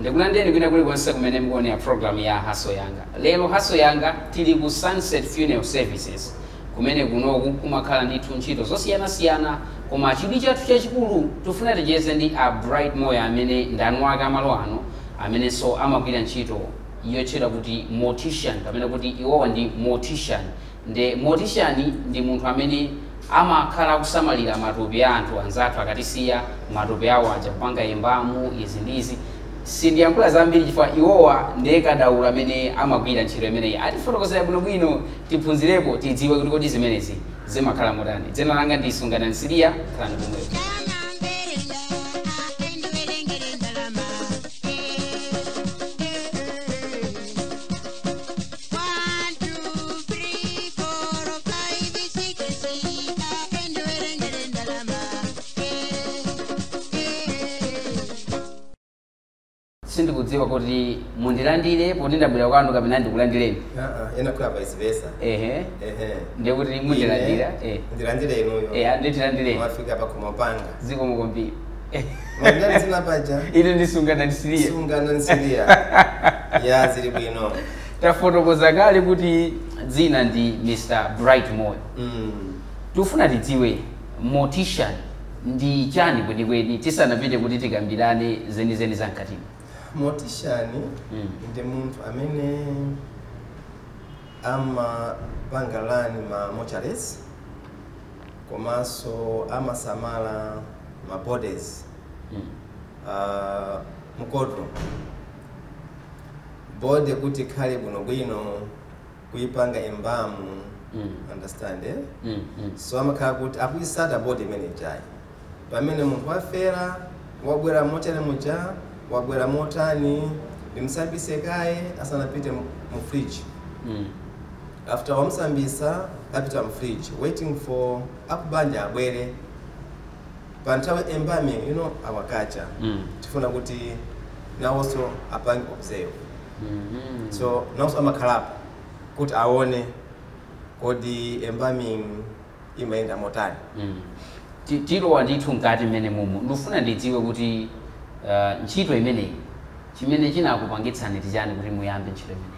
Ndikulandireni kwina kulikonse kumene mukuonera program ya Hustle Yanga. Lero Hustle Yanga tili ku Sunset Funeral Services, kumene kunoku kumakhala ndithu ntchito zosiyanasiyana, koma chidwi chathu chachikulu tifuna ticheze ndi a Bright Moyo amene ndi eni ake amalo ano, amenenso amagwira ntchito yotchedwa kuti mortician, kapena kuti iwowa ndi mortician. Nde mortician ndi munthu amene amakhala akusamalira matupi a anthu anzathu akatisiya, matupi awo aja kupanga embalm, izi ndi izi. Sindiyankhula zambiri chifukwa iwowa ndiye kadaulo amene amagwira ntchito imeneyi. Atifotokozera bwinobwino, tiphunzirepo, tidziwe kuti kodi zimenezi zimakhala motani. Dzina langa ndi Sungana Nsiliya, khalani pomwepo. Sindikudziwa kuti mundilandire poti ndabwera kwanu kapena ndikulandireni. Ena kula vice versa. Ehe. Ehe. Ndikuti mundilandira. Ndilandire inuyo. Nditilandireni. Mwafika pakhomo panga. Zikomo kwambiri. Mwandani zina paja? Ine ndiSungana Nsiliya. Sungana Nsiliya. Ya, zili bwino. Tafotokoza kale kuti dzina ndi Mr Bright Moyo. Tikufuna tidziwe mortician ndi chani kwenikweni, tisanapite kuti tikambirane zenizeni za mkatimo. Mortician ndi munthu amene amapanga run ma mortuaries komanso amasamala ma bodies mu cold room. Body kuti ikhale bwinobwino, kuyipanga embalm. Understand, eh? Mm. So amakhala kuti akuyisata body imene ijayi pamene munthu wafera, wabwera mortuary muja, wabwera motani, ndimsambise kaye asanapite mu fridge. After wamsambisa, apita mu fridge waiting for akubanja abwere pa nthawi embalming, you know our culture, tifuna kuti nawonso apange observe. So nawonso amakhalapo kuti aone kodi embalming imayenda motani. Tilowa ndithu mkati mmene mumu. Ndifuna ndidziwe kuti ntchito imeneyi, chimene chinakupangitsani tichani kuti muyambe ntchito imeneyi?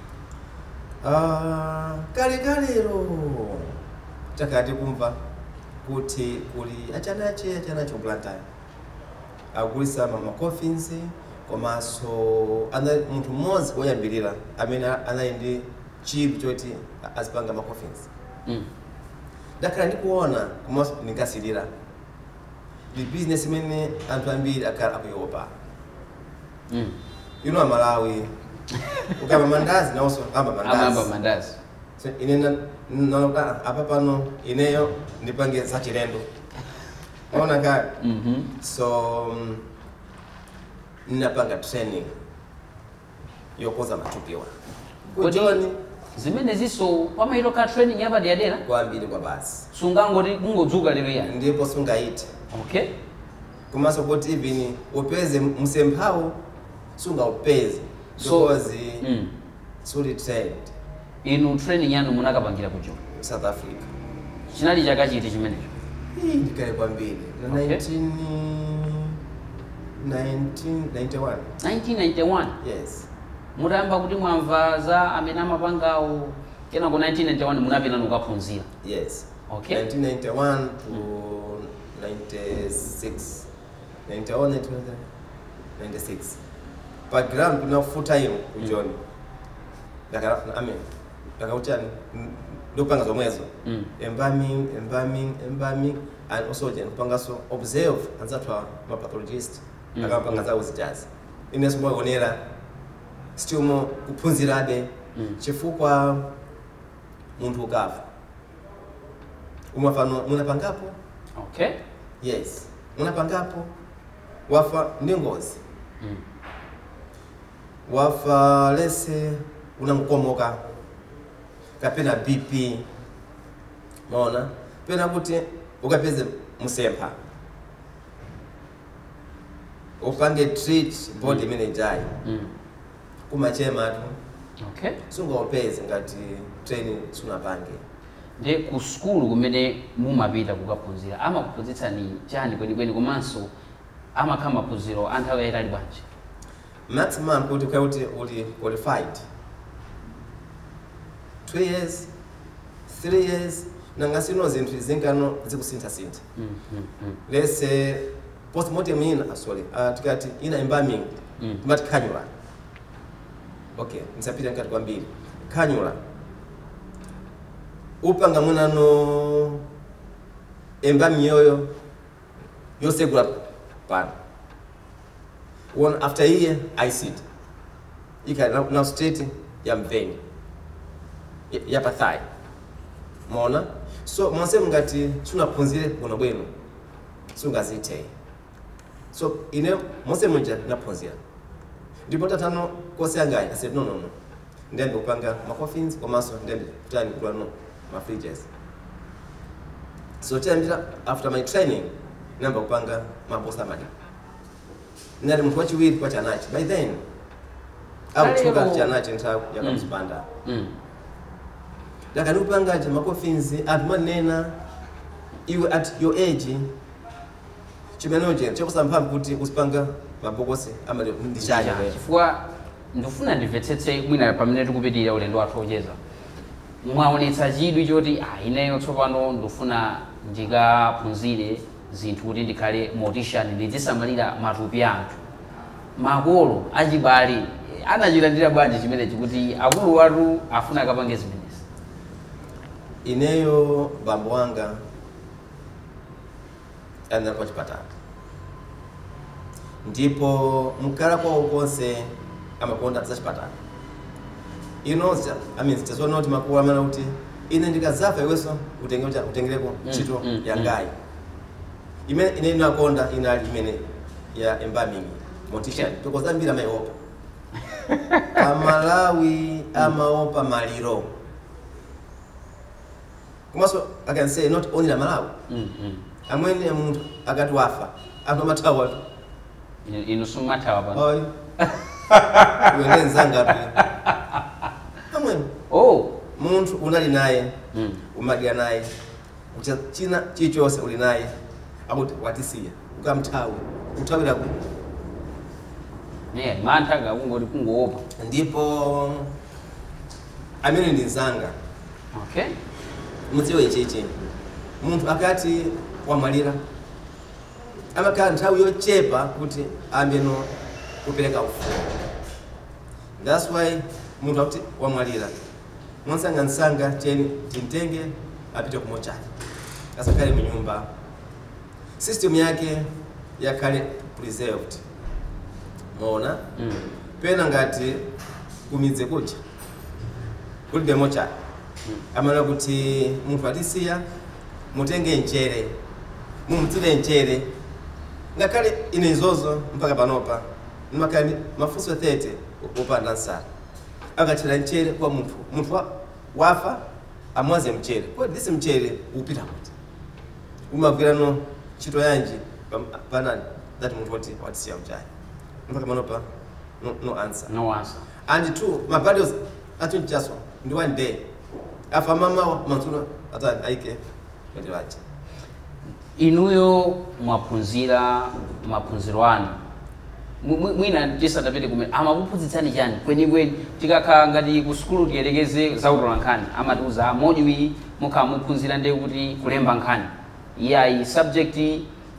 Ah, kale kalero takati kumva kuti kuli achanache achanache ku Blantyre akugulisa ma coffins, komanso munthu mmodzi woyambirira amene anali ndi chidwi choti azipanga ma coffins. Ndakhala ndikuona komanso ndinkasilira ndi business imene anthu ambiri akhala akuiopa. Ino Amalawi, ukamba mandazi nawonso amba Amamba mandazi. Mandazi. So ine naona apa pano ineyo ndipange zachilendo, maona kale. So ninapanga training yokoza matupiwa. Kodi Kujoni. zimene ziso pamaito ka training yapadiyadera? Kwambiri kwa basi. Sungangoti kungodzuka lero yani? Ndipo sungaite. Komanso kuti even upeze msemphawo, sungaupeze because suli trained. Inu training yanu munakapangira kujo? South Africa. Chinali chaka chiti chimenecho? Ii, ndikale kwambiri na 19 1991. 1991? Yes. Mutayamba kuti mwamva za amene amapangawo, kenako 1991 munapita nukaphunzira? Yes. 1991 to 96, 91, 92, 96 pa ground kuna full time kujoni. Ndaka, I mean, ndakautani, ndopanga zomwezo. Embalming, embalming, embalming and also jen kupangaso observe anzathu ma pathologist akamapanga zawo zijazi, inenso mwaonera still kuphunzirabe, chifukwa munthu ukafa umafano munapangapo. Yes, munapangapo. Wafa ndi ngozi, wafa lese unankomoka kapena BP, maona pena kuti ukapeze msempha upange treat body imene ijayi, kumachema tu. Sungaupeze ngati training sunapange. Ndi ku sukulu kumene mumapita kukaphunzira, amakuphunzitsani chani kwenikweni, komanso amakhala maphunziro a nthawi yayitali bwanji? Maximum kuti ukhale kuti uli qualified, 2 years, 3 years. Nanga sino zinthu zinkano zikusinthasintha. Let's say postmortem ina, sorry, tikati ina embalming, timati cannula. Okay, nisapita nkati kwambiri. Cannula upanga munano embalming yoyo yosegula pano one after year acid ika now straight ya mveni ya pa thigh, mona. So monse mungati sunaphunzire bwino bwino, sungazite. So ine monse munja naphunzira, ndipo tatano kosi yangayi, I said, "No, no, no, ndiyambe kupanga ma coffins, komanso ndiyambe kutani, kulano ma fridges." So tiyambira after my training namba kupanga mabosa amaliro. Ndinali munthu wachiwiri kwa chanachi by then akutchuka. Chanachi nthawi yakamzipanda. Ndakati kupangaja ma coffins, anthu manena, "Iwe, at your age, chimenoje chakusamphamvu kuti uzipanga mabokosi amaliro ndi chani?" Chifukwa ndifuna ndimvetsetse mwina pamene tikupitirira ulendo wathu ocheza. Mwaonetsa chidwi choti, ah, ineyo tsopano ndifuna ndikaphunzire zinthu kuti ndikhale mortician, ndizisamalira matupi anthu. Makolo, achibale anachilandira bwanji chimenechi kuti akulu watu afuna akapange zimenezi? Ineyo bambo wanga anali kwa chipatala, ndipo mkhala kwawo konse amakonda za chipatala. Ino I mean, tizoona kuti makolo amene kuti ine ndikazafa, iwenso utengereko ntchito yangayi imene ine inakonda inali imene ya embalming, mortician, because ambiri amaiopa. Amalawi amaopa maliro. Komanso I can say not only Amalawi. Amwene, munthu akati wafa, anthu amathawa. Inu simumathawa pano? Ayi, iwe ndenzanga tu, amwene. Oh. Munthu unali naye, umadya naye, ucha china chilichonse uli naye, akuti watisiya, ukamthawe, uthawira ku? Yeah, mantha kakungoti kungoopa. Ndipo amene ndi mzanga. Mudziwe ichichi, munthu akati wamwalira amakhala nthawi yochepa kuti ambeno kupereka ufumu. That's why munthu akuti wamwalira, mwansangansanga cheni timtenge apite kumochari, asakhale munyumba, system yake yakhale preserved, maona. Pena ngati kumidze kuja kulibe mochari, amana kuti munthu atisiya, mutenge mchere, mumutsire mchere. Ngakhale ine izozo mpaka panopa ndimakhala ndi mafunso 30 opanda nsala. Akathira mchere kwa munthu, munthu wafa, amwaze mchere, kodi this mchere upita kuti, umagwirano ntchito yanji panani that munthu woti watisiya mchayi? Mpaka panopa no, no answer. No answer. And two, ma burials atunchaso ndi one day. Afa mamawa, madzulo atani, aike maliro aja. Inuyo mwaphunzira maphunziro anu. Mwina tisanapite kumene, amakuphunzitsani chani kwenikweni? Tikakhala ngati ku sukulu, tiyelekeze zautola nkhani, amatiuza module mukhala muphunzira ndiye kuti kulemba nkhani, iyayi, subject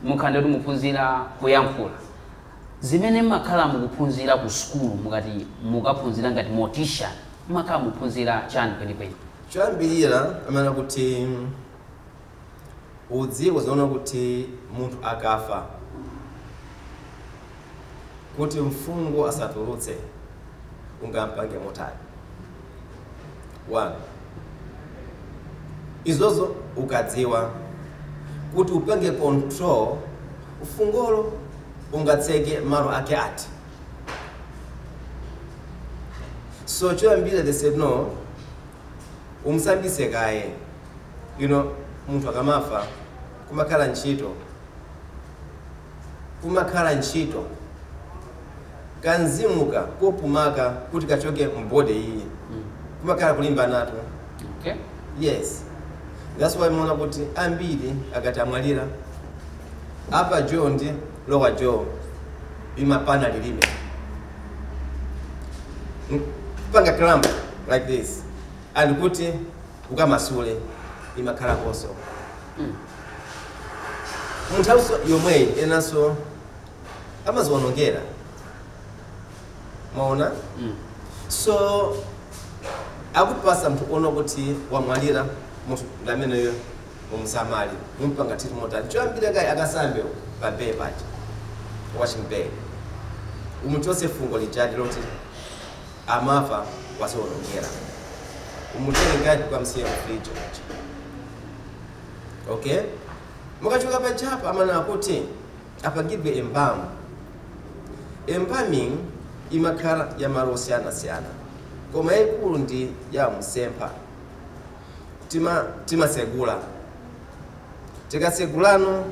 mukhala ndiye kuti muphunzira kuyankhula. Zimene mmakhala mukuphunzira ku sukulu, mukati mukaphunzira ngati mortician, mmakhala muphunzira chani kwenikweni? Choyambirira amene kuti udziwe zoona kuti munthu akafa, kuti mfungo asatulutse, ungampange motani. One, izozo ukadziwa kuti upange control ufungolo, ungatseke malo ake ati. So choyambira they said, "No, umsambise kaye." Munthu akamafa kumakhala ntchito, kumakhala ntchito kanzimuka kopumaka kuti kachoke m body iyi, kumakhala kulimba nato. Yes, that's why muona kuti ambiri akati amwalira, upper jaw ndi lower jaw imapana lilime. Kupanga clamp like this and kuti ukamasule imakhala koso. Munthu yomweyi enanso amaziwonongera, maona. So akupasa mnthu ono kuti wamwalira munthu ndameneyo, mumusamali, mumpanga titi motani. Choyambira kayi akasambe pa bay paja, washing bay, umuchose fungo lijadi loti amafa wasiwonongera, umutenge ngati kukamsiya mfriji. Okay, mukachoka pachapa amana kuti apangidwe embalm. Embalming imakhala ya malo osiyanasiyana, koma yayikulu ndi ya msempha. Timasegula, tikasegulano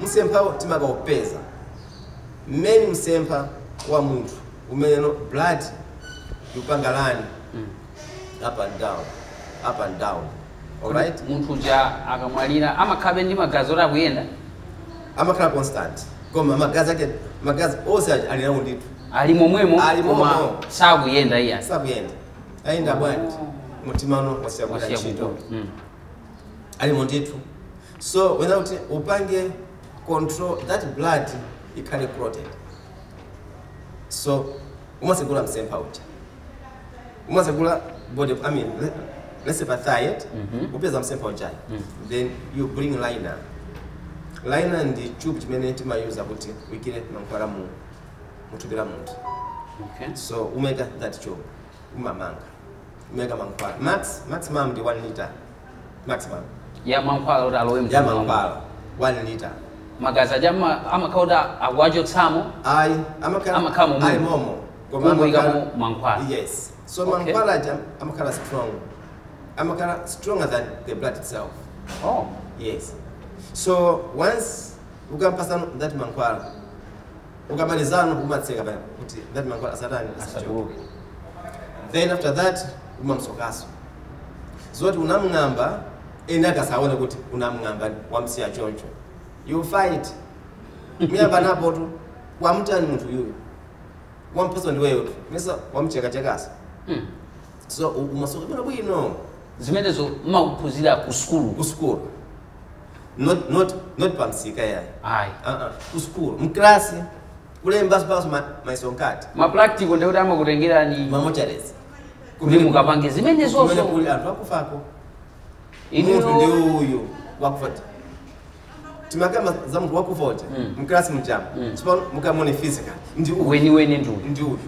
msemphawo timakaupeza mmene msempha wa munthu umene blood yupanga run up and down, up and down, alright? Munthu uja akamwalira amakhabe ndi magazi oti akuyenda? Amakhala constant, koma magazi ake, magazi onse ali nawo ndithu. Ali momwemo? Ali koma momwemo. Sakuyenda iya? Sakuyenda. Ayenda bwanji? Mutimano wasiya kugwira Wasiya ntchito. kugwira. Alimo ndithu. So wena kuti upange control that blood ikhale clotted, so umasegula msempha uja, umasegula body, I mean, let's say pa thigh, upeza msempha ujayi. Then you bring liner. Liner ndi tube chimene timayuza kuti uyikire mankhwala mu muthupi la munthu. So umeka that tube, umamanga, umeka mankhwala maximum ndi 1 liter maximum. Ya mankhwala kuti alowe Ya mthupi mwa. Mankhwala 1 liter. Magazi aja amakhala kuti akuwachotsamo? Ayi, amakhala Amakhala momwemo. Ali momo, koma Kungoyikamo mankhwala. Yes. So mankhwala aja amakhala strong, amakhala stronger than the blood itself. Yes. So once ukampasa that mankhwala, ukamalizano umatseka pale kuti that mankhwala asatani? Asachoke. Asatuluke. Then after that umamsokaso zoti unamng'amba, ena akasaone kuti unamng'amba, wamsiya choncho, you fight, muyamba napo tu, wamutani munthu yuyu, wamphaso ndiweyo tu, mesa wamuchekachekasa. So umasoka bwino bwino. Zimenezo mmakuphunzira ku sukulu? Ku sukulu, not pamsika yayi. Ayi. Uh-uh. Ku sukulu mklasi kulemba paso maiso nkati. Ma practical ndikuti amakutengerani Ma mortuaries. kuti mukapange zimenezozo. Kumene kuli anthu akufako. Inuyo- Munthu ndi uyu wakufa, timakamba za munthu wakufa uja mklasi mchama. Tsopano mukamone physical ndi uyu. Weniweni ndi uyu. Ndi uyu.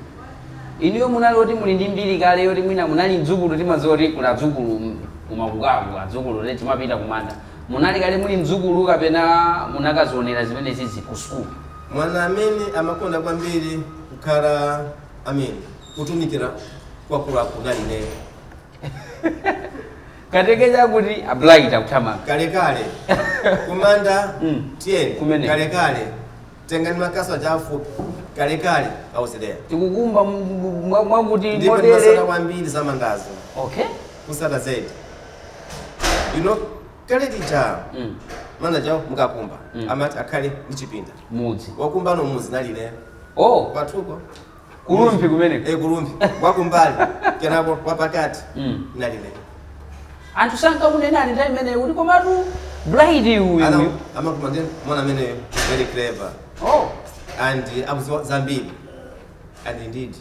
Inuyo munali oti muli ndi mbiri kale yoti mwina munali mdzukulu? Timadziwa kuti kuli adzukulu kumakukaku, adzukulu te timapita kumanda. Munali kale muli mdzukulu kapena munakazionera zimene zizi ku sukulu? Mwana amene amakonda kwambiri kukhala, I mean, kutumikira kwakuluakulu nali ineyo. Katekeja kuti ablight akuthamanga. Kalekale kumanda. Tiyeni. Kumene. Kalekale tengani makaso aja afupi, kalekale ausileya. Tikukumba mwakuti Ndipo motere. ndimasata kwambiri za mandazo. Kusata zedi, you know, kale tija manda jawo mukakumba amati akhale ndi chipinda. Mudzi. Wakumbano muzi nalile. Kwathuko. Kulumpi kumeneko? E, kulumpi wakumbali, kenako wapakati nalile. Anthu sankakunenani nthawi imeneyo kuti komatu Blight uyu? Amakuma ndi mwana amene very clever and akuziwa zambiri, and indeed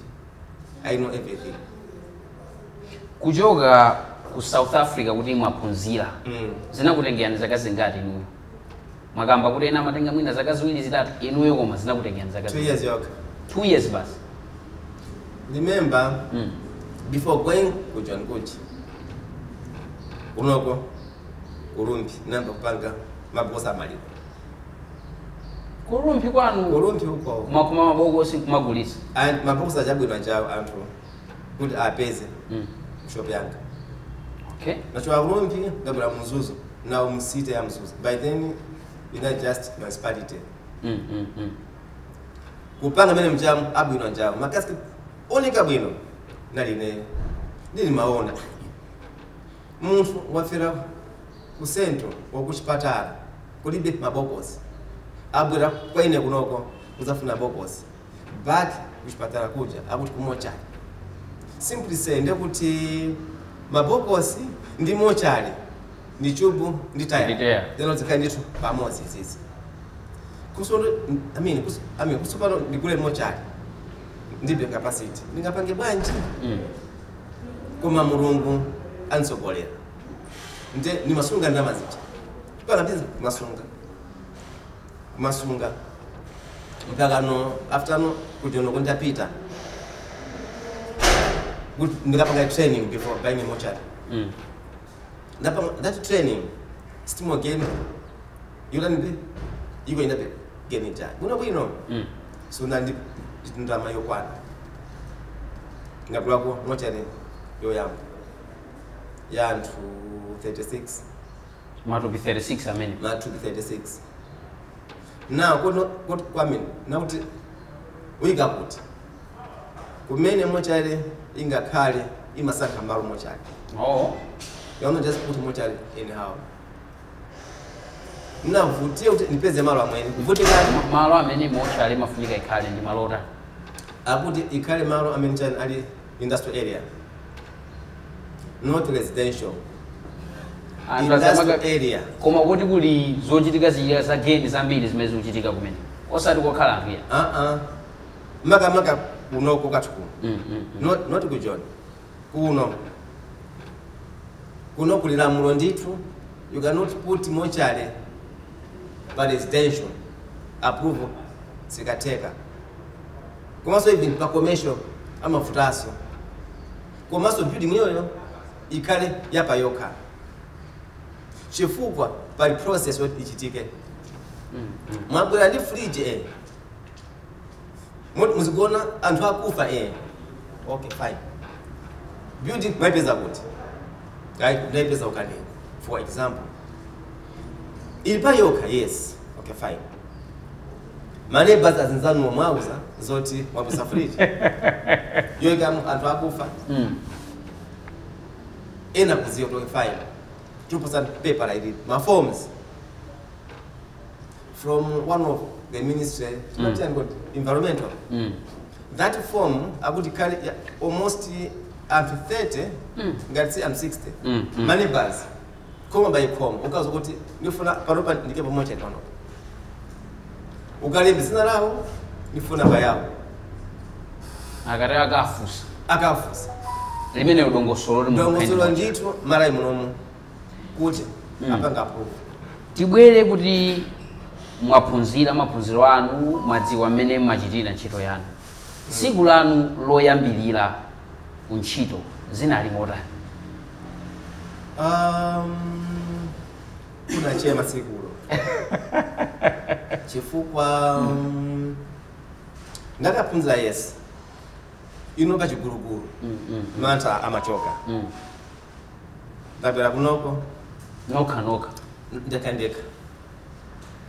I know everything. Kuchoka ku South Africa kuti mwaphunzira, zinakutengerani zaka zingati inuyo? Mwakamba kuti ena amatenga mwina zaka 2, 3, inuyo koma zinakutengerani zaka 2 zingati? years yokha. 2 years basi? Remember, before going ku John Gucci kunoko kulumpi, namba kupanga mabokosi amaliro. Kulumpi kwanu? Kulumpi uko. Kumakuma mabokosi kumagulisa? And mabokosi achabwino achawo anthu kuti apeze shop yanga. Nachoka kulumpi ngabwera mzuzu, nawo msite ya Mzuzu, by then ina just municipality. Kupanga mene mchamu abwino achawo makaski oneka bwino nalineyo, ndili maona munthu wafera ku central wakuchipatala kulibe mabokosi, abwera kwa ine kunoko kuzafuna bokosi, back kuchipatala kuja akuti kumochari. Simply say ndekuti mabokosi ndi mortuary ndi tube ndi tyre. Ndi tyre. Then zikhale ndithu pamodzi izizi. Kusono, I mean, I mean, kusopano ndigule mortuary ndibe capacity, ndingapange bwanji? Koma Mulungu ansogolera, nde nimasunga ndalama zija paka ndizi kumasunga kumasunga mpaka no after no kuti no kundapita kuti ndikapanga training before buying a mortuary. Ndapanga that training, still again yulani iko inape genita kuno bwino. So nandi ndalama yokwana, ngapulako mortuary yoyamba ya anthu 36. Matupi 36 amene? Matupi 36. Now kuno kuti kwamene nakuti uyika kuti kumene mortuary ingakhale, imasankha malo mortuary. You not just put mortuary anyhow. Navutie kuti ndipeze malo amwene kuvutikani. Malo amene mortuary imafunika ikhale ndi malota? Akuti ikhale malo amene chani ali industrial area, not residential. Anthu Industrial area. Koma kuti kuli zochitika zija zageni zambiri zimene zikuchitika kumene, osati kokhala anthu ya. Uh-uh. Maka maka kunoko kathu kuno. Not ku John kuno, kuno kuli lamulo ndithu. You cannot put mortuary pa residential, approval sikatheka. Komanso even pa commercial amafutanso. Komanso building yoyo ikhale yapa yokha, chifukwa pali process yoti ichitike. Mwabwera ndi fridge, moti muzikuona anthu akufa, okay, fine. Building mwaipeza kuti? Right, ndaipeza ukanene, for example, ili pa yokha, yes, okay, fine. Ma neighbors azinzanu mwauza zoti mwapeza fridge yoika anthu akufa? Ena kuziwa kuti, okay, fine, 2% paper like it, ma forms from one of the ministry, environmental. That form akuti kali almost anthu 30, ngati si anthu 60, ma neighbors khoma by khoma, ukaza kuti ndifuna panopa ndike pamoja panopa, ukalembe zina lawo, ndifuna payawo. Akati akafusa? Akafusa. Limene dongosolo li Dongosolo ndithu malayi munomu kuti apanga approve. Tibwere kuti mwaphunzira maphunziro anu, mwadziwa mmene mmachitira ntchito yanu. Tsiku lanu loyambilira ku ntchito zinali motani? Kunachema tsikulo chifukwa ndakaphunzira, yes, ino pachigulugulu mantha amachoka. Ndabwera kunoko. Nokha nokha? Ndekha ndekha,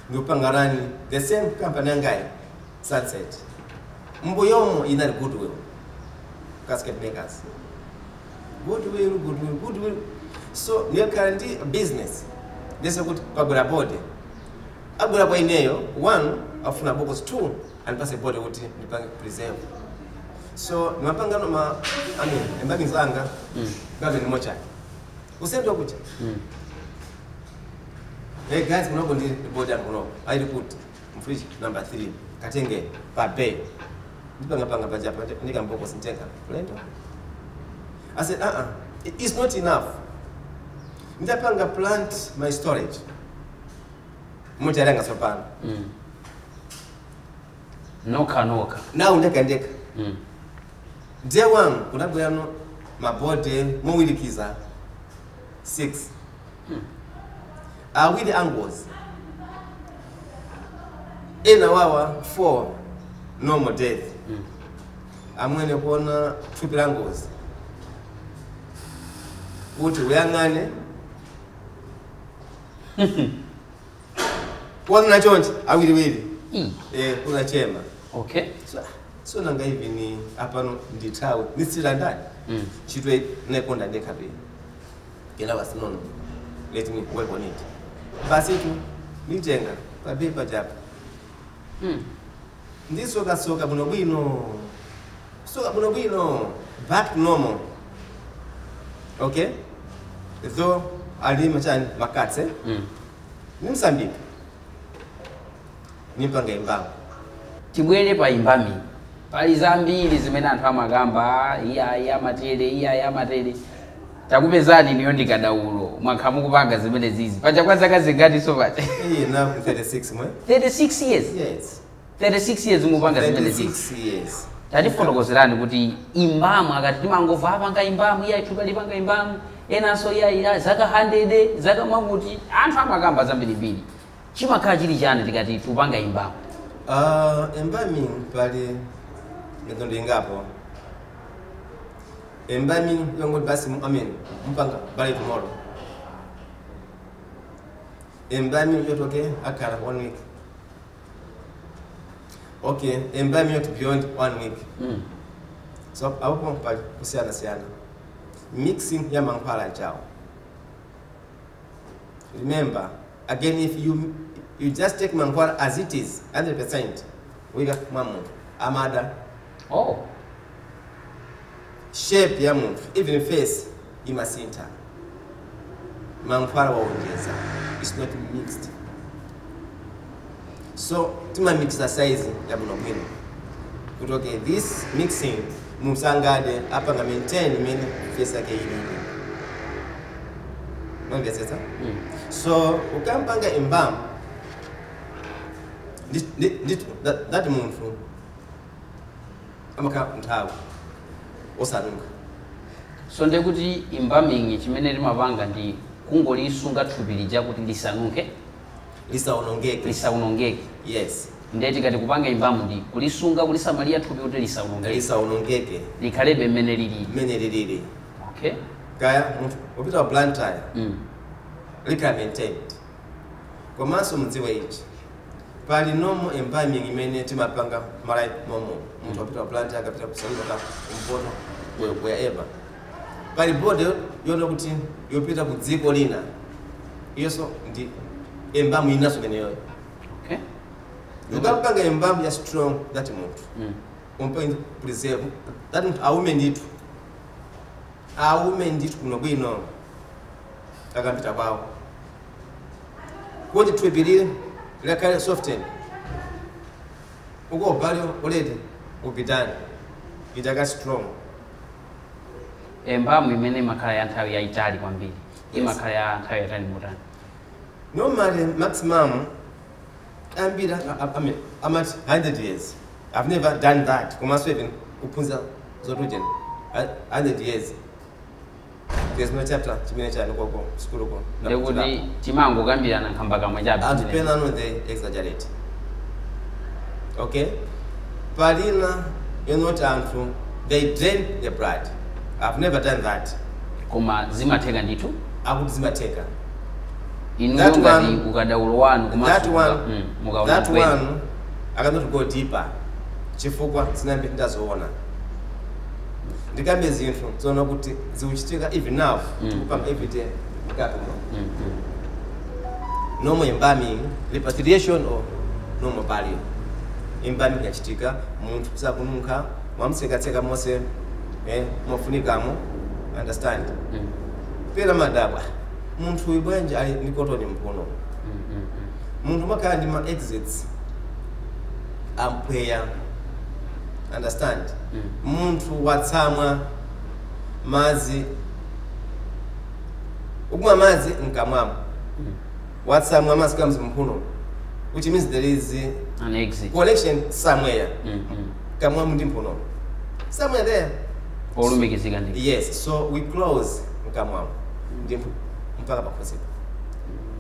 ndikupanga run the same company yangayi, Sunset. Mbuyomo inali Goodwill Casket Makers. Goodwill, Goodwill, Goodwill. So ndikakhala ndi business, ndese kuti pagwera body, abwera kwa ineyo, one, afuna box, two, andipase body kuti ndipange preserve. So ndimapangano ma, I mean, embalmings anga ngave ndi mortuary usendo kucha. Hey guys, kunoko ndi body yangu kunoko aili kuti mfridge number 3, katenge pa bay, ndipangapanga pajapa, ndikamboko sintenga kulendo. I said, uh-uh, it's not enough. Ndapanga plant my storage mortuary yanga tsopano. Nokha nokha? Nawu ndeka ndeka. Day one kunabwerano ma body mowirikiza 6, awiri angozi, ena wawa 4 normal death. Amwene kuona thupi la ngozi kuti uyang'ane kuona chonchi awiriwiri. Kunachema. So nanga ivi ni apano ndithawe nisira ndani? Ntchito nayikonda ndekha pena kena basi, no, let me work on it basi tu, nditenga papepa chapa, ndisokasoka bwino bwino. Kusuka bwinobwino, back to normal. Okay, though ali machani makatse. Nimsambika, nimpanga embalm. Tibwere pa embalming. Pali zambiri zimene anthu amakamba, iya iya matere, iya iya matere. Takupezani niyo ndi kadaulo, mwakha mukupanga zimene zizi. Paja kwa zaka zingati so paja? Iye na 36 mwe. 36 years? Yes. 36 years mukupanga zimene zizi. 36 years. Tatifotokozerani kuti embalm, akati timangova apanga embalm, iya ithupa lipanga embalm, enanso iya iya zaka 100, zaka mwakuti, anthu amakamba zambirimbiri. Chimakhala chili chani tikati tupanga embalm? Embalming pali mitundu ingapo. Embalming yongoti basi, I mean, mpanga bale tomorrow. Embalming yoti okay, akhala 1 week. Okay, embalming yoti beyond 1 week. So apo pali kusiyana siyana. Mixing ya mankhwala chawo. Remember, again, if you just take mankhwala as it is, 100%, wika mwa munthu amada. Oh. Shape ya munthu, even face imasintha. Mankhwala waonjeza. It's not mixed. So timamixa size ya bwinobwino. Kuti okay, this mixing musangade apanga maintain imene face yake ilili. Mwamvetsetsa? So ukampanga embalm that munthu amakhala nthawi osanunkha. So ndekuti embalming chimene timapanga ndi kungolisunga thupi lija kuti lisanunkhe, lisaonongeke. Lisaonongeke. Yes. Ndiye tikati kupanga embalm ndi kulisunga, kulisamalira thupi kuti lisaonongeke. Lisaonongeke. Likhalebe mmene lilili. Mmene lilili. Okay. Kaya munthu upita wa Blantyre. Likhala maintained. Komanso mudziwe ichi. Pali normal embalming imene timapanga malai momo. Munthu apita wa Blantyre, akapita ku Salima, ka kumpoto, wherever. Pali body yona kuti yopita ku dziko lina. Iyonso ndi embalm inaso imeneyo. Okay. Ukapanga embalm ya strong that munthu. Umpange preserve that munthu aume ndithu. Aume ndithu kuno bwino. Akapita kwawo. Kuti thupi lili likhale soften. Uko bali already upitani. Itaka strong. Embalm imene imakhala ya nthawi yayitali kwambiri. Yes. Imakhala ya nthawi yayitali motani? Normally maximum ambira, I mean, I'm at 100 years. I've never done that. Komanso even kuphunzira zotujeni 100 years. There's no chapter chimene chani koko school ko. Ndekuti timangokambirana nkhamba kamwe chabe. Anthu pena no they exaggerate. Okay? Palina yonoti anthu they drain the blood. I've never done that. Koma zimatheka ndithu? Akuti zimatheka. Inu That ngati one, ukadaulo wanu komanso that one, mukaona that kwenu. one I cannot go deeper. Chifukwa sinambe ndazoona. Ndikambe zinthu zoona kuti zikuchitika even now, kupanga every day mukapimo. Normal embalming, repatriation or normal burial. Embalming yachitika, munthu sakununkha, mwamtsekatseka monse, mwafunikamo, understand? Pera madabwa, munthu uyu bwanji ali ndi kotoni mphuno. Munthu umakhala ndi ma exits ampweya, understand? Munthu watsamwa madzi, ukumwa madzi mkamwamo. Watsamwa madzi comes mphuno, which means there is an exit collection somewhere. Kamwamu ndi mphuno. Somewhere there. Olumikizika ndi. Yes, so we close mkamwamu ndi mpaka pakhosipo.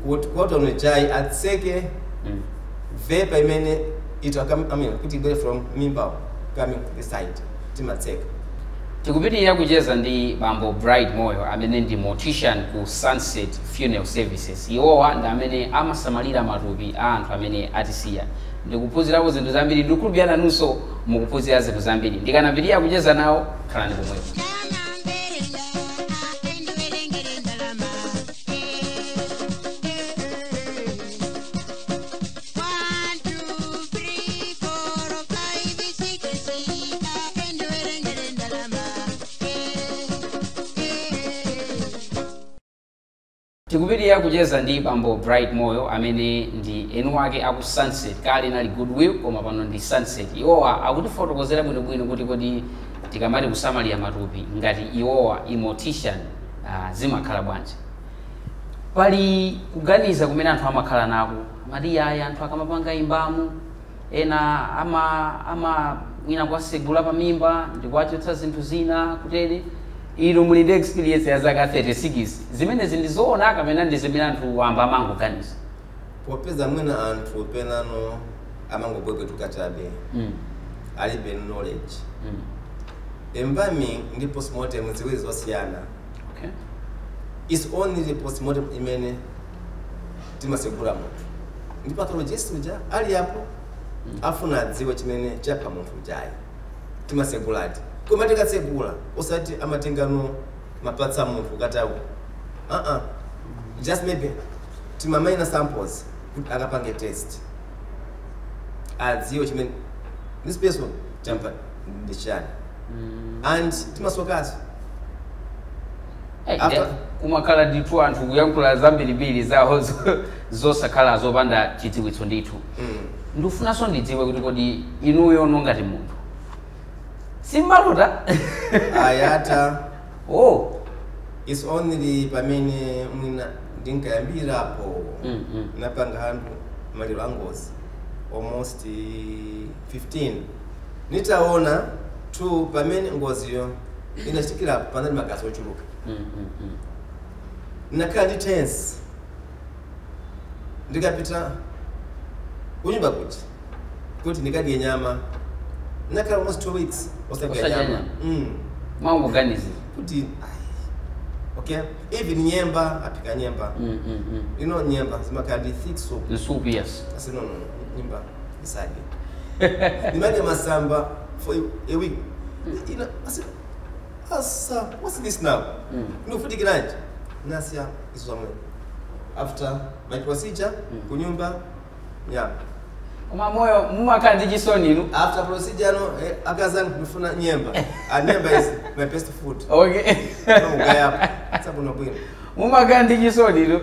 Kuti cotton jai atseke vapor imene ita I mean, kuti ibwere from mimba coming this side timatseka. Tikupitirira kucheza ndi Bambo Bright Moyo amene ndi mortician ku Sunset Funeral Services. Iwowa ndi amene amasamalira matupi a anthu amene atisiya. Ndikuphunzirapo zinthu zambiri, ndikukhulupirira nanunso mukuphunzira zinthu zambiri. Ndikanapitirira kucheza nawo, khalani pomwepo. Tikupitirira kucheza ndi Bambo Bright Moyo amene ndi eni ake aku Sunset. Kale nali Goodwill, koma pano ndi Sunset. Iwowa akutifotokozera bwinobwino kuti kodi tikamati kusamalira matupi ngati iwowa mortician, zimakhala bwanji. Pali kuganiza kumene anthu amakhala nako, amati aya anthu akamapanga embalm, ena ama mwina kuwasegula pamimba ndikuwachotsa zinthu zina kutere. Inu muli ndi experience ya zaka 36. Zimenezi ndizoona kapena ndi zimene anthu wamba amangoganiza? Popeza mwina anthu penano amangobwebwetuka chabe, alibe knowledge. Embalming ndi postmortem ziwiri zosiyana. It's only the postmortem imene timasegula munthu ndi pathologist uja ali apo, afuna adziwe chimene chapha munthu ujayi. Timaseguladi, koma tikatsegula usati amatengano mapatsa munthu katawu, uh-uh. Just maybe tima minor samples kuti akapange test, adziwe chimene this person champa ndi chani. And timasokaso. Hey, kumakhala ndithu anthu kuyankhula zambirimbiri zawo zosakhala zopanda chidziwitso ndithu. Ndikufunanso ndidziwe kuti kodi inuyo ngati munthu simmalota? Ayata. Oh. It's only pamene mwina ndinkayambirapo, napanga anthu maliro angozi almost 15. Nitaona tu pamene ngoziyo inachitikirapo panali magazi ochuluka, nakhala ndi tense. Ndikapita kunyumba kuti ndikadye nyama, nakhala almost 2 weeks osadya Osadya nyama. nyama. Mwangoganizira. Kuti ai, okay, even nyemba, apika nyemba, nyemba zimakhala ndi thick soup. The soup, yes. I said, No, nyemba isadye." Ndimadya masamba for a week. I said, "Asa, what's this now?" Ndikufutikiranji nasiya izo zamwe. After my procedure, kunyumba nyama. Koma Moyo, mumakhala ndi chisoni inu. After procedure no, akazangu ndifuna nyemba. And nyemba is my best food. No ugayapa sabuna bwino. Mumakhala ndi chisoni inu.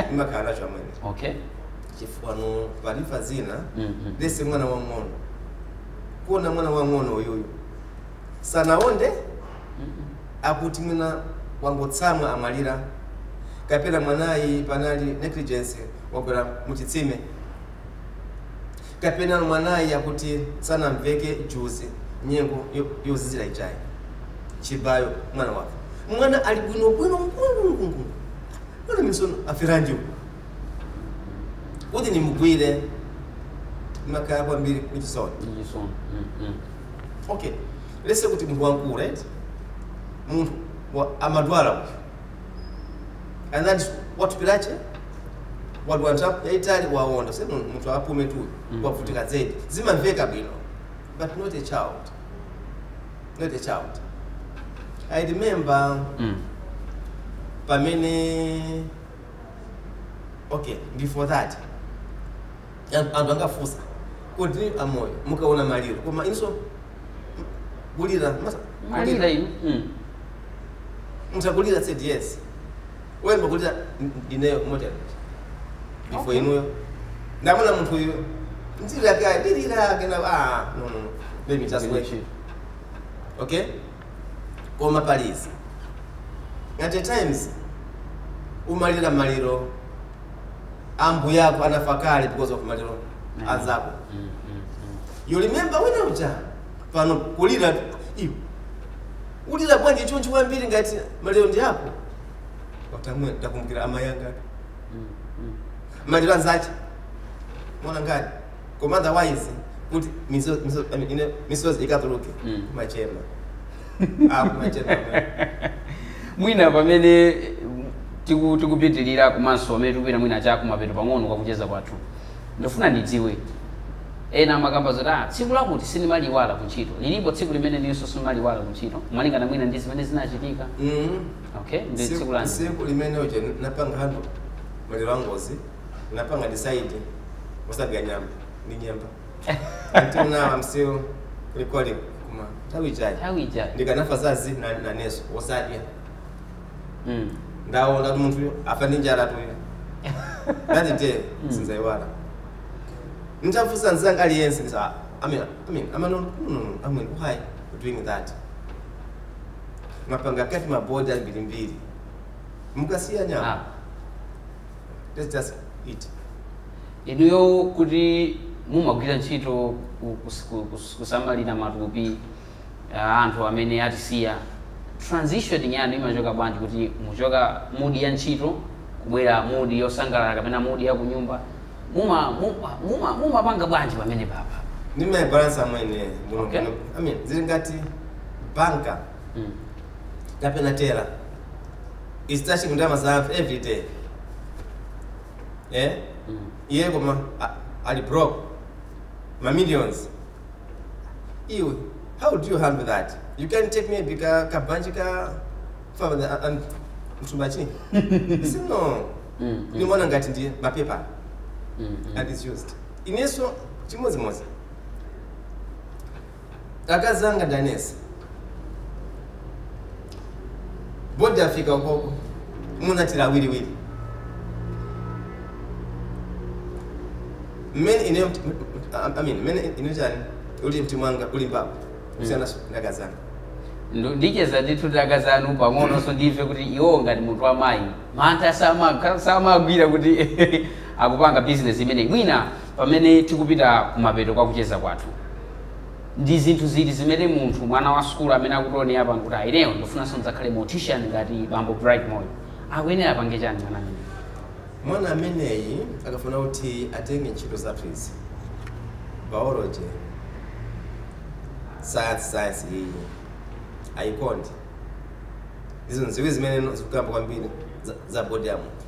Ndimakhala nacho amwene, chifukwa no palifa zina. Lese mwana wang'ono, kuona mwana wang'ono uyuyu sanaonde, akuti mwina wangotsamwa amalira, kapena mwanayi panali negligence, wagwera muchitsime, kapena mwanayi akuti sanamveke juzi nyengo yozizira ichayi chibayo, mwana wake mwana ali bwinobwino mkungungungu, mwana misono afiranji kuti nimugwire, makaya kwambiri michisoni. Ndi chisoni. Okay, let's say kuti munthu wankulu, right, munthu amadwala uyu, and then watupirache wadwala nthawi yayitali, waonda se munthu apume tuyu, wavutika zedi, zimamveka bwino, but not a child, not a child. I remember pamene, okay, before that, anthu angafunsa kuti amoyo mukaona maliro koma inso kulira Malira inu. Mutakulira? Said yes, wemba kulira ineyo moja before. Inuyo ndamona munthu uyu nzira yake ndilira kena, ah, no, let me just wait. Okay, koma palizi at times umalira maliro ambu yako anafa kale because of maliro anzako. You remember wina uja pano kulira iwe ulira bwanji chonchi kwambiri ngati maliro ndi ako? Watamwe ndakumbukira amayanga maliro anzache mona ngati, koma otherwise kuti I mean, ine misozi ikatuluke, kumachema, ah, kumachema. Mwina pamene tikupitirira komanso pamene tikupita mwina chakumapeto pang'ono kwakucheza kwathu, ndifuna ndidziwe, ena amakamba zoti ah, tsiku lakuti sindimaliwala kuntchito. Lilipo tsiku limene ninso simaliwala kuntchito malingana mwina ndi zimene zinachitika? Okay, ndi tsiku lani? Tsiku limene uja napanga hando maliro angozi, napanga decide osadya nyama ndi nyemba. Until now I'm still recording kuma nthawi ijayi. Nthawi ijayi. Ndikanafa zazi naneso osadya. Ndaona kuti munthu afa ndi njala tuyo. That day sinzaiwala. Nitafusa nzanga aliyense ndisa I mean, I'm no, no, I mean, why you doing that? Mapanga kati mabodi mbili mbili. Mukasiya nyama. Ah. Let's just eat. Inuyo kuti mumagwira ntchito kusamalira matupi anthu amene atisiya, transition yanu imachoka bwanji kuti muchoka mood ya ntchito kubwera mood yosangalala kapena mood ya kunyumba? Mumapanga bwanji pamene papa? Ndimayibalansa mwene. I mean, zili ngati banka kapena teller is touching ndalama za anthu every day, eh? Iye koma ali broke ma millions. Iwe, how do you handle that? You can take maybe ka kabanji ka and mtumba chini sino nimeona ngati ndi mapepa and it's used. Ineso chimodzimodzi, akazi anga ndanesi body afika ukoko munatira awiriwiri mmene ine, I mean, mmene ine chani uli mtima wanga uli mbapo kusiyana ndakazi anga. Ndicheza ndithu ndi anu pang'ononso, ndimve kuti iwo ngati munthu wamayi mantha samagwira kuti akupanga bizinesi imeneyi. Mwina pamene tikupita kumapeto kwa kucheza kwathu, ndi zinthu ziti zimene munthu mwana wa sukulu amene akutionera pano kuti ineyo ndifunanso ndidzakhale mortician ngati bambo Bright Moyo akuyenera apange chani mwana amene? Mwana ameneyi akafuna kuti atenge ntchito zathu izi, biology, science, science iyi ayikondi, izo nziwi zimene zikukamba kwambiri za body ya munthu,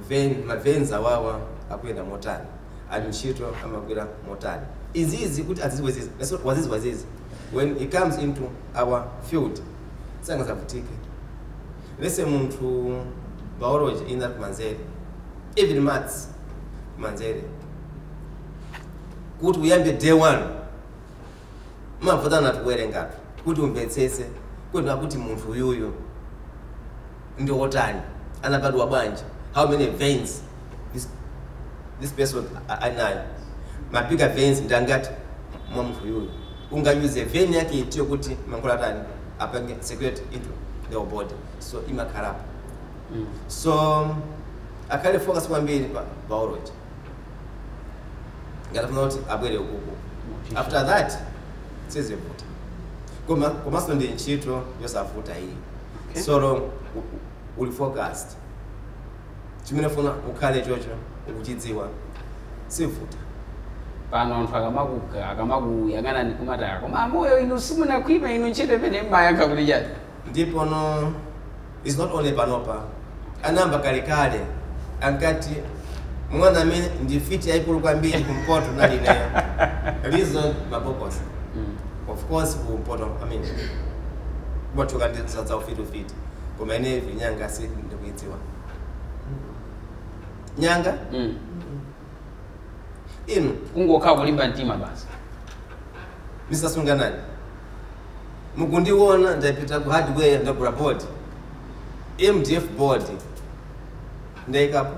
vein, ma veins awawa akuyenda motani, ali ntchito amagwira motani, izizi kuti aziziwe zizi waziziwa zizi, when it comes into our field sangazavutike. Lese munthu biology ina kumanzere, even maths kumanzere, kuti uyambe day one mavutana tukuwerengatu kuti umvetsese kuti akuti munthu uyuyu ndi wotani, anabadwa bwanji, how many veins this person anayo, mabigger veins ndangati mwa munthu uyuyu, ungayuze vein yake itiyo kuti mankhwala tani apange secrete into the body, so imakhalapo. So akhale focus kwambiri pa biology ngatafuna kuti abwere ukuku. After that sizivuta. Koma komanso ndi ntchito yosavuta iyi. So long uli focused, chimene funa ukhale chocho ukuchidziwa, sivuta. Pano anthu akamakuyang'anani kumataya, koma amoyo inu simunakhwima inu, ntchito imene mmayankha kuti chani? Ndipo no, it's not only panopa, anamba kalekale ankati mwana amene ndi fiti yayikulu kwambiri kumpoto nali ineyo. Reason, mabokosi. Of course kumpoto, I mean, kumathuka ndi za ufiti ufiti, koma ine vinyanga si ndikuidziwa nyanga. Inu Kungokhala kulimba mtima basi. Misasunganani, mukundiona ndapita ku hardware, ndagula board, MDF board, ndaikapo,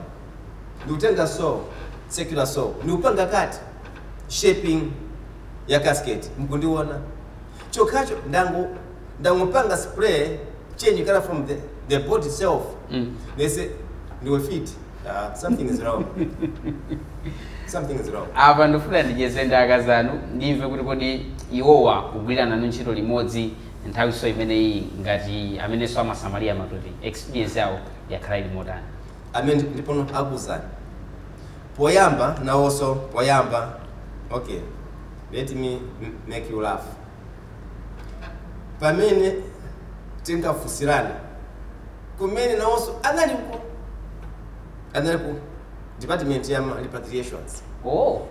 ndikutenga saw, circular saw, ndikupanga kati shaping ya casket. Mukundiona chokhacho ndangopanga spray change color from the board itself. They say ndiwe fit. Something is wrong, something is wrong. Apa ndifuna ndicheze ndi akazanu, ndimve kuti kodi iwowa kugwira nanu ntchito limodzi nthawiso imeneyi ngati amenenso amasamalira matupi, experience yawo yakhala ili motani? Amene ndipono akuzani poyamba nawonso poyamba. Okay, let me make you laugh. Pamene tinkafunsirana kumene nawonso analiko, anali ku department ya repatriations.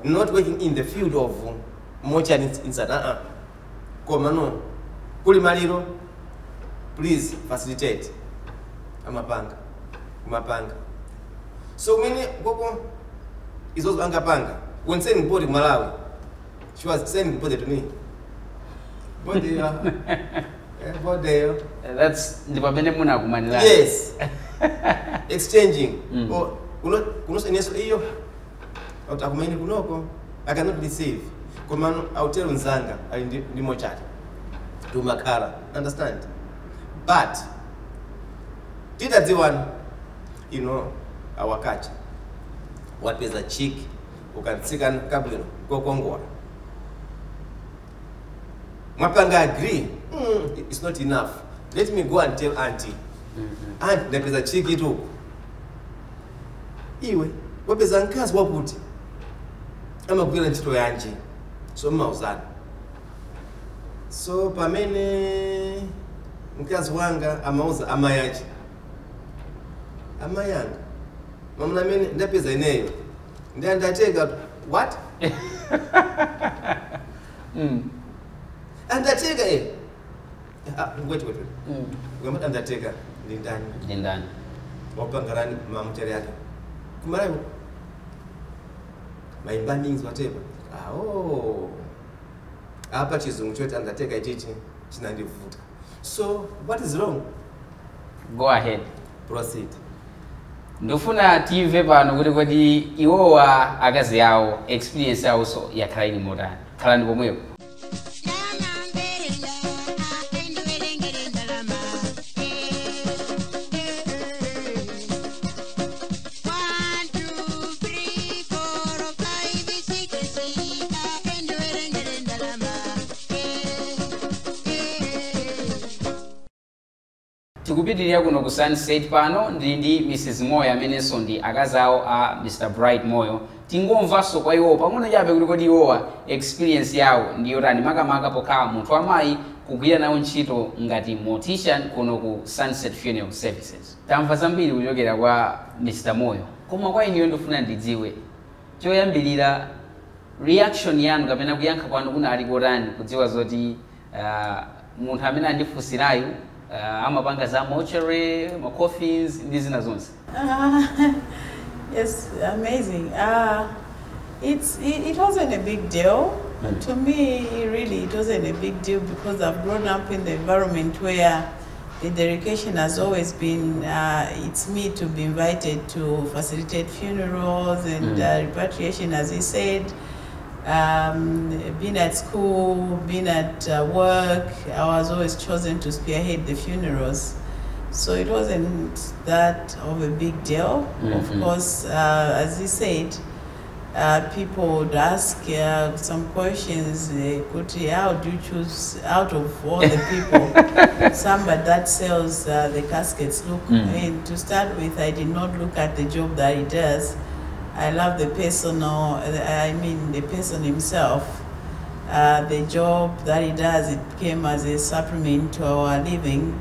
Not working in the field of mortuary inside, koma no kuli maliro, please facilitate, amapanga kumapanga. So kumene koko izozo angapanga, when sending body ku Malawi, she was sending body to me, body. Bodeyo. That's ndi pamene munakumanirana. Yes, exchanging. Oh, kuno kuno ineso iyo akumene kunoko I cannot receive, komano autero nzanga ali ndi mortuary tumakhala, understand? But titadziwana, awakacha wapeza chick ukatsikana kabwino kokongola, mwapanga agree, it's not enough, let me go and tell auntie. Aunt, ndapeza chick itu, iwe wapeza mkazi wakuti amagwira ntchito yanji? So mmauzana. So pamene mkazi wanga amauza amayi ache, amayi anga, mamuna amene ndapeza ineyo ndi andateka. What? Andateka, eh. Ah, wait, wait, wait. Ukamati andateka ndi ndani? Ndi ndani? Wapangarani mamuteri yake kumalayo, ma embalmings, whatever. Ah, oh, apa chizungu choti andateka ichichi chinandivuta. So what is wrong? Go ahead. Proceed. Ndifuna timve pano kuti kodi iwowa akazi awo experience yawonso yakhala ili motani. Khalani pomwepo. Ndalama endiwerengere ndalama. One, two, three, four, five, six, endiwerengere ndalama. Tikupitirira kuno ku Sunset. Pano ndili ndi Mrs Moyo amenenso ndi akazi awo a Mr Bright Moyo. Tingomvanso kwa iwowo pang'ono chabe kuti kodi iwowa experience yawo ndi yotani, makamaka pokhala munthu amayi kugwira nawo ntchito ngati mortician kuno ku Sunset Funeral Services. Tamva zambiri kuchokera kwa Mr Moyo, koma kwa inuyo ndifuna ndidziwe choyambirira reaction yanu kapena kuyankha kwanu kunali kotani kudziwa zoti munthu amene andifunsirayu amapanga za mortuary, ma coffins ndi zina zonse? Yes, amazing. It wasn't a big deal. To me, really, it wasn't a big deal because I've grown up in the environment where the dedication has always been it's me to be invited to facilitate funerals and repatriation, as he said. Being at school, being at work, I was always chosen to spearhead the funerals. So it wasn't that of a big deal. Of course, as he said, people would ask some questions. Kuti, how do you choose out of all the people somebody that sells the caskets? Look, and to start with, I did not look at the job that he does. I love the personal, I mean, the person himself. The job that he does, it came as a supplement to our living.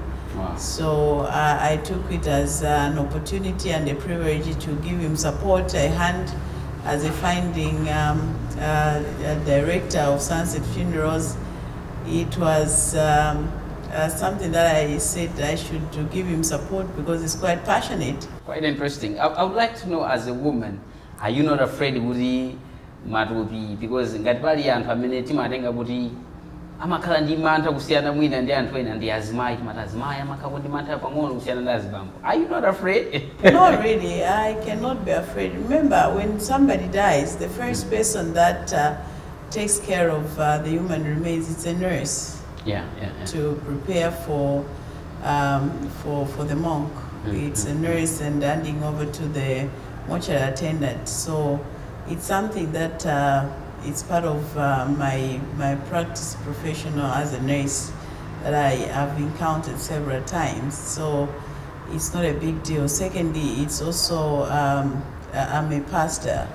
So I took it as an opportunity and a privilege to give him support, a hand as a finding a director of Sunset Funerals. It was something that I said I should to give him support because he's quite passionate. Quite interesting. I would like to know, as a woman, are you not afraid kuti matupi, because ngati pali anthu amene timatenga kuti amakhala ndi mantha kusiyana mwina ndi anthu ena ndi azimayi, timati azimayi amakhala ndi mantha pang'ono kusiyana ndi azibambo. Are you not afraid? Not really. I cannot be afraid. Remember, when somebody dies, the first person that takes care of the human remains is a nurse to prepare for the morgue. It's a nurse and handing over to the mortuary attendant. So it's something that it's part of my practice professional as a nurse that I have encountered several times. So it's not a big deal. Secondly, it's also I'm a pastor.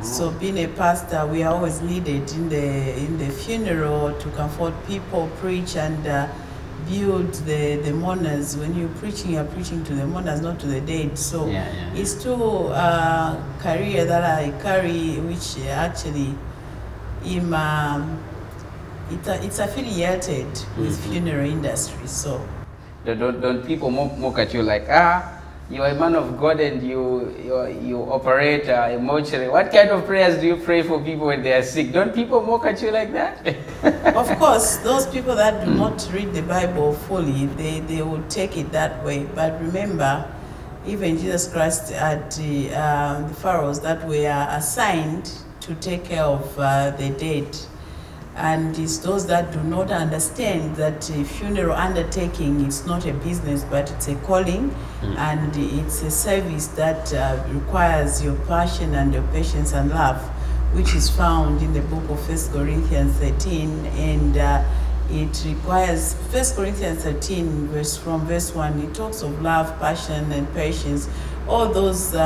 So being a pastor, we are always needed in the funeral to comfort people, preach, and build the mourners. When you're preaching to the mourners, not to the dead. So it's two career that I carry, which actually it's affiliated with funeral industry. So Don't people mock at you like, ah, You are a man of God and you operate a mortuary. What kind of prayers do you pray for people when they are sick? Don't people mock at you like that? Of course, those people that do not read the Bible fully, they will take it that way. But remember, even Jesus Christ at the pharaohs that were assigned to take care of the dead. And it's those that do not understand that a funeral undertaking is not a business, but it's a calling, and it's a service that requires your passion and your patience and love, which is found in the book of 1 Corinthians 13. And it requires 1 Corinthians 13, verse from verse 1, it talks of love, passion, and patience. All those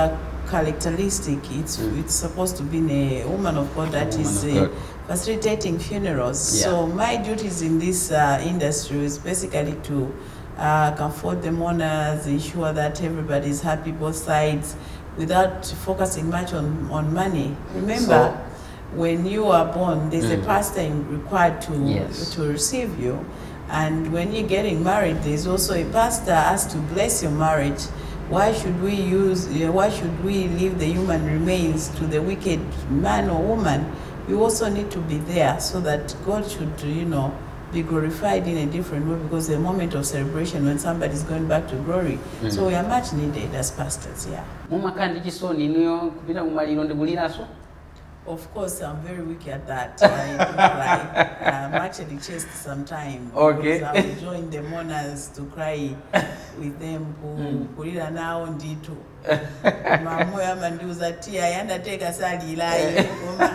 characteristic, it's supposed to be a woman of God that is facilitating funerals. Yeah. So my duties in this industry is basically to comfort the mourners, ensure that everybody is happy, both sides, without focusing much on money. Remember, So, when you are born, there's a pastor required to receive you. And when you're getting married, there's also a pastor asked to bless your marriage. Why should we why should we leave the human remains to the wicked man or woman? We also need to be there so that God should, be glorified in a different way, because the moment of celebration when somebody's going back to glory. So we are much needed as pastors, yeah. Mumakhala ndi chisoni inuyo kupita kumaliro ndikuliranso? Of course, I'm very weak at that. I don't cry. I'm actually chased sometimes. Okay. Because I will join the mourners to cry with them. Kulira nawo ndithu. Mamoyo amandiuza ti ayandateka salirayi. Koma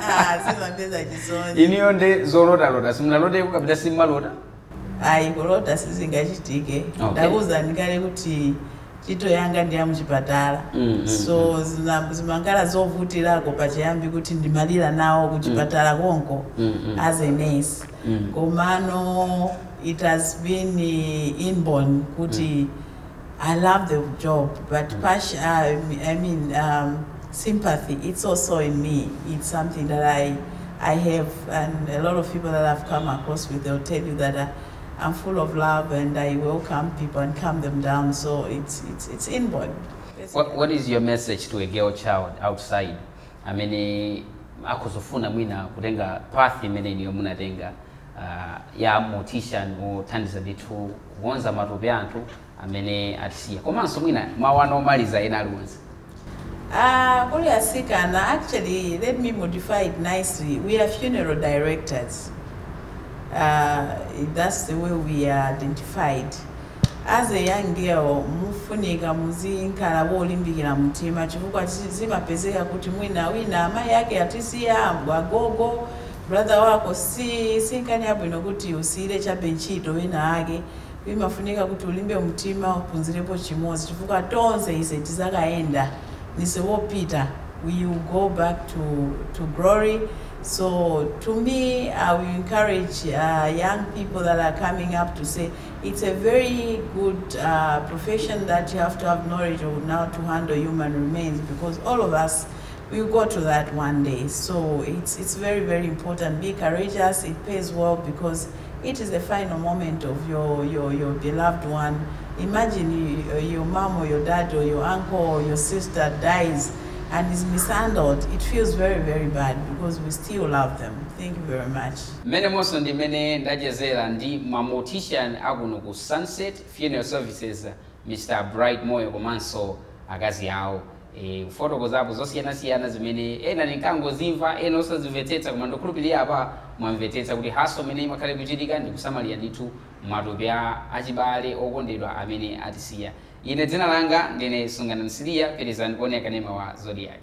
simapeza chisoni. Inuyo ndi zolotalota, simunaloteko kapita simmalota? Ayi, kulota sizingachitike. Okay. Ndakuwuzani kale kuti ntchito yanga ndi ya muchipatala, so zimakhala zovutirako pachiyambi kuti ndimalira nawo kuchipatala konko as a nurse. Komano it has been inborn kuti I love the job, but passion, I mean, sympathy, it's also in me. It's something that I have, and a lot of people that I've come across with, they'll tell you that I'm full of love and I welcome people and calm them down. So it's inborn. What is your message to a girl child outside amene akuzofuna mwina kutenga path imene inuyo munatenga ya mortician, othandiza ndithu kukonza matupi anthu amene atisiya, komanso mwina mawu anu omaliza ena aliwonse? Kuli asikana, actually, let me modify it nicely. We are funeral directors. That's the way we are identified. As a young girl, mufunika muzikhala wolimbikira mtima, chifukwa zimapezeka kuti mwina wina amayi ake atisiya, agogo, brother wako, si nkhani yabwino kuti usiyire chabe ntchito wina ake. Imafunika kuti ulimbe mtima, uphunzirepo chimodzi, chifukwa tonse ise tizakayenda nise wopita. We will go back to glory. So to me, I will encourage young people that are coming up to say it's a very good profession that you have to have knowledge of now to handle human remains, because all of us will go to that one day. So it's very, very important. Be courageous. It pays well because it is the final moment of your beloved one. Imagine your mom or your dad or your uncle or your sister dies and is mishandled. It feels very, very bad because we still love them. Thank you very much. Mmene monso ndi mmene ndachezera ndi ma mortician akuno ku Sunset Funeral Services, Mr Bright Moyo komanso akazi awo, kufotokozapo zosiyanasiyana zimene ena ndinkangozimva, ena osazimvetsetsa, koma ndikukhulupirira apa mwamvetsetsa kuti hustle imene imakhale kuchitika ndi kusamalira ndithu matupi a achibale okondedwa amene atisiya. Ine dzina langa ndine Sungana Msiliya. Pitirizani kuonera kanema wa Zodiak.